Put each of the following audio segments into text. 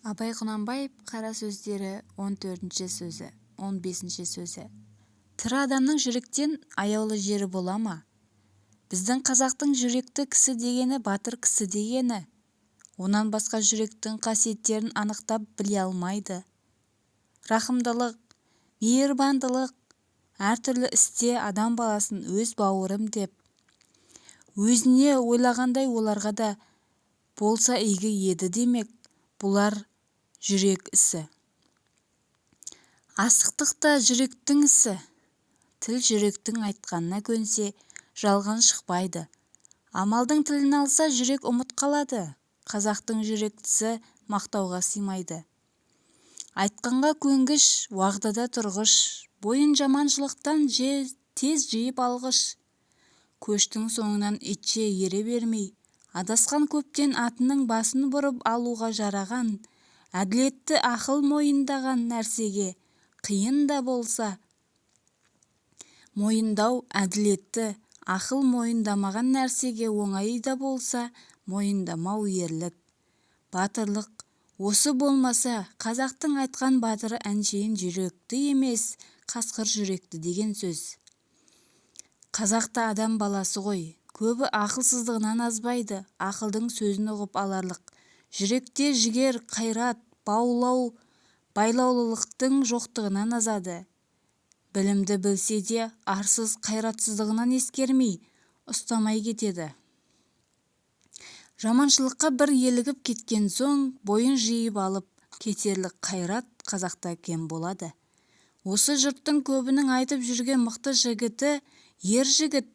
Абай Құнанбаев қара сөздері 14-ші сөзі, 15-ші сөзі. Тірі адамның жүректен аяулы жері бола ма? Біздің қазақтың жүректі кісі дегені батыр кісі дегені. Онан басқа жүректің қасиеттерін анықтап біле алмайды. Рахымдылық, мейірбандылық, әртүрлі істе адам баласын өз бауырым деп, өзіне ойлағандай оларға да болса игі еді демек, бұлар жүрек ісі. Асықтық та жүректің ісі. Тіл жүректің айтқанына көнсе, жалған шықпайды. Амалдың тілін алса, жүрек ұмыт қалады. Қазақтың жүректісі мақтауға сыймайды. Айтқанға көнгіш, уағдада тұрғыш, бойын жаманшылықтан тез жиып алғыш, көштің соңынан итше ере бермей, адасқан көптен атының басын бұрып алуға жараған, әділетті ақыл мойындаған нәрсеге қиын да болса мойындау, әділетті ақыл мойындамаған нәрсеге оңай да болса мойындамау ерлік, батырлық. Осы болмаса, қазақтың айтқан батыры әншейін жүректі емес, қасқыр жүректі деген сөз. Қазақ та адам баласы ғой, көбі ақылсыздығынан азбайды. Ақылдың сөзін ұғып аларлық жүректе жігер, қайрат, байлаулылықтың жоқтығынан азады. Білімді білсе де, арсыз, қайратсыздығынан ескермей, ұстамай кетеді. Жаманшылыққа бір елігіп кеткен соң, бойын жиып алып кетерлік қайрат қазақта кем болады. Осы жұрттың көбінің айтып жүрген мықты жігіті, ер жігіт,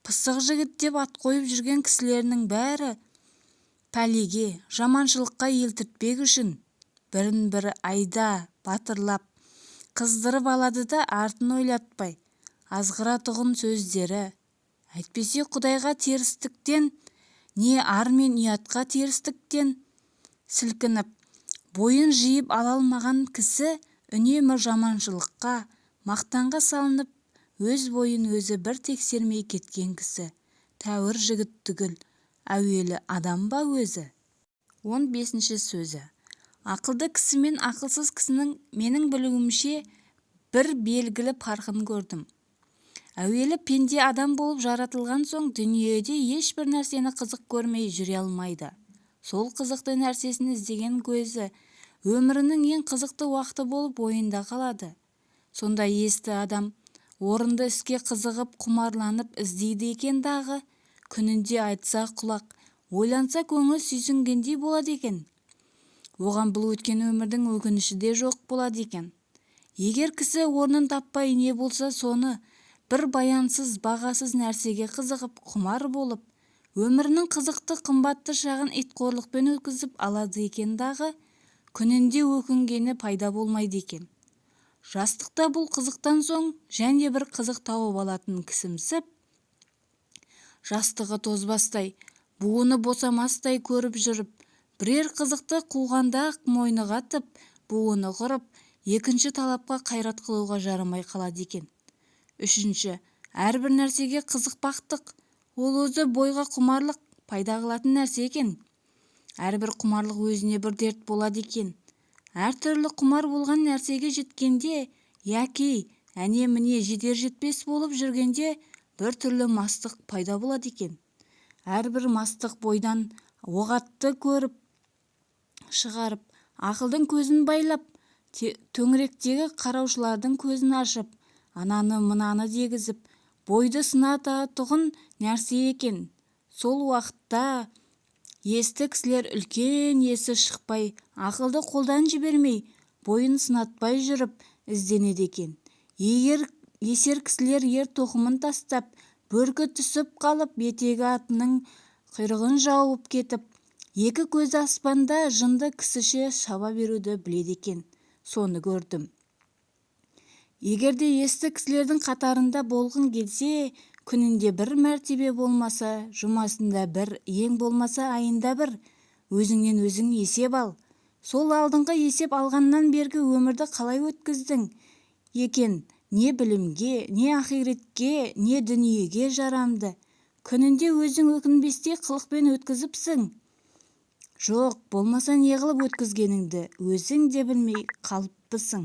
пысық жігіт деп ат қойып жүрген кісілерінің бәрі пәлеге, жаманшылыққа елтіртпек үшін бірін-бірі айда батырлап, қыздырып алады да артын ойлатпай, азғыратұғын сөздері. Әйтпесе Құдайға терістіктен, не ар мен ұятқа терістіктен сілкініп, бойын жиып ала алмаған кісі үнемі жаманшылыққа, мақтанға салынып, өз бойын өзі бір тексермей кеткен кісі тәуір жігіт түгіл, әуелі адам ба өзі? 15-ші сөзі. Ақылды кісі мен ақылсыз кісінің менің білуімше бір белгілі парқын көрдім. Әуелі пенде адам болып жаратылған соң дүниеде ешбір нәрсені қызық көрмей жүре алмайды. Сол қызықты нәрсесін іздеген көзі өмірінің ең қызықты уақыты болып ойында қалады. Сонда есті адам орынды іске қызығып, құмарланып іздейді екен дағы, күнінде айтса құлақ, ойланса көңіл сүйсінгендей болады екен. Оған бұл өткен өмірдің өкініші де жоқ болады екен. Егер кісі орнын таппай не болса соны бір баянсыз, бағасыз нәрсеге қызығып, құмар болып, өмірінің қызықты, қымбатты шағын итқорлықпен өткізіп алады екен дағы, күнінде өкінгені пайда болмайды екен. Жастықта бұл қызықтан соң және бір қызық тауып алатын кісімсіп, жастығы тозбастай, буыны босамастай көріп жүріп, бірер қызықты қуғанда-ақ мойны қатып, буыны құрып, екінші талапқа қайрат қылуға жарамай қалады екен. Үшінші, әрбір нәрсеге қызықпақтық, ол өзі бойға құмарлық пайда қылатын нәрсе екен. Әрбір құмарлық өзіне бір дерт болады екен. Әртүрлі құмар болған нәрсеге жеткенде, яки әне-міне жетер-жетпес болып жүргенде бір түрлі мастық пайда болады екен. Әрбір мастық бойдан оғатты көріп шығарып, ақылдың көзін байлап, төңіректегі қараушылардың көзін ашып, ананы-мынаны дегізіп, бойды сынататұғын нәрсе екен. Сол уақытта есті кісілер үлкен есі шықпай, ақылды қолдан жібермей, бойын сынатпай жүріп ізденеді екен. Егер есер кісілер ер тоқымын тастап, бөркі түсіп қалып, етегі атының құйрығын жауып кетіп, екі көзі аспанда жынды кісіше шаба беруді біледі екен. Соны көрдім. Егер де есті кісілердің қатарында болғың келсе, күнінде бір мәртебе болмаса, жұмасында бір, ең болмаса айында бір, өзіңнен өзің есеп ал. Сол алдыңғы есеп алғаннан бергі өмірді қалай өткіздің екен, не білімге, не ақиретке, не дүниеге жарамды, күнінде өзің өкінбестей қылықпен өткізіпсің. Жоқ, болмаса неғылып өткізгеніңді өзің де білмей қалыппысың.